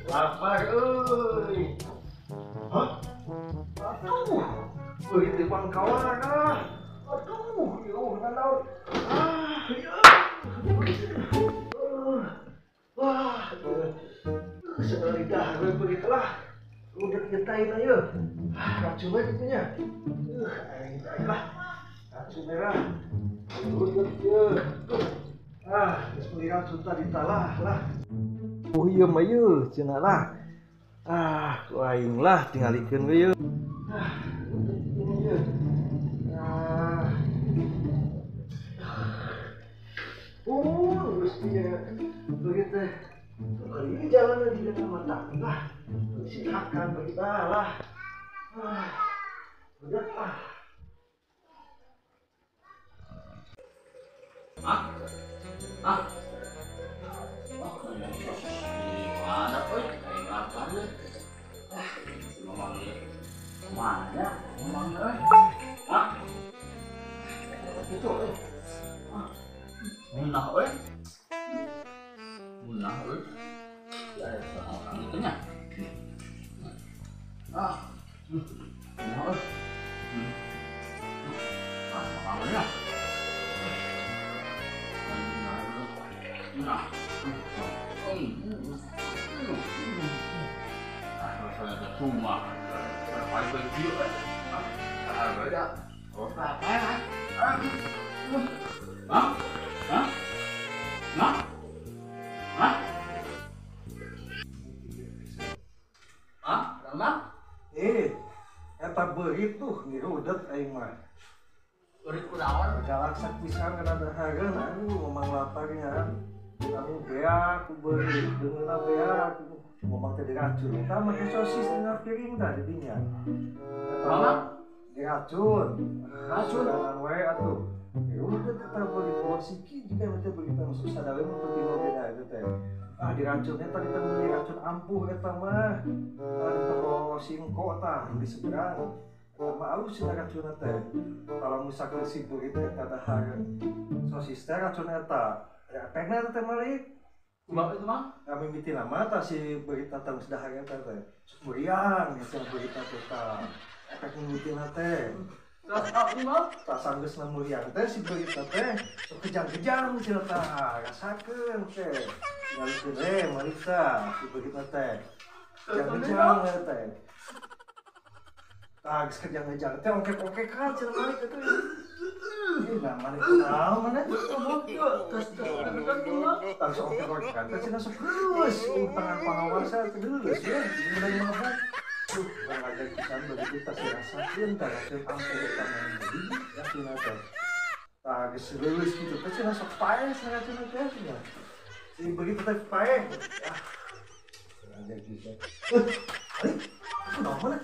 Lapar euy. Hah? Aduh, beurit di pangkalan ah. Aduh, ieu nanaon. Ah, ieu. Wah, sekali dah beurit lah. Udah nyetain aja. Racun aja gitu nya. Aing lah. Racun merah. Udah ieu. Ah, geus meuli racun tadi talah lah. Oh iya mah ieu cenah lah. Ah, ku aing lah tingalikeun we ieu. Ah, ini ieu. Ah. Oh, geus ieu. Begitu teh. Kali ini jalan lagi dengan mata lah. Silakan bagi lah. Ah. Udah ah. Ah. Ah. Mana euy, aing lapar euy. Ah, si Mamang ieu. Mana Mamang euy? Ah. Itu euy. Ah. Munah euy. Munah euy. Ya orang itu nya. Ah. Munah euy. Ah, Mamang nya. Nah. Cuma eta beurit tuh ngirudet aing mah. Beurit kunaon? Galaksak pisan kana dahareun aduh memang laparnya. Kamu beak, beurit, deungeunna beak. Ngomong teh diracun, eta make sosis dina piring tah jadinya. Eta diracun, racun we atuh. Ya udah eta beurit buah siki jika teh beurit mah susah dawe mah penting oge da eta teh. Ah diracun eta tadi teh meuli racun ampuh eta mah. Di toko singko tah di seberang. Eta mah alus cenah racunna teh. Kalau misalkan si beurit eta dahar sosis teh racun eta. Ya efekna eta teh malik. Kumaha itu mah? Kami mimiti lama tah si berita teh geus dahar eta teh. Sok meriang cenah berita teh tah. Efek mimitina teh. Terus kumaha? Tah sanggeusna muriang teh si berita teh sok kejang-kejang cenah tah. Rasakeun teh. Ngalikeun we mariksa si berita teh. Kejang-kejang teh. Tah geus kejang-kejang teh ongkek-ongkekan cenah malik teh. Ih, nah mana kunaon mana? Terus terus kumaha? Tah sok ongkek-ongkekan teh cenah sok geus tangan pangawasa teh geus we mulai mabuk. Tuh, urang ngajar pisan begitu tah dirasakeun tah racun ampuh eta mah jadi racunna teh. Tah geus leuleus kitu teh cenah sok paeh cenah racunna teh cenah. Si begitu teh paeh. Ah. Ngajar pisan. Heuh, kunaon mana?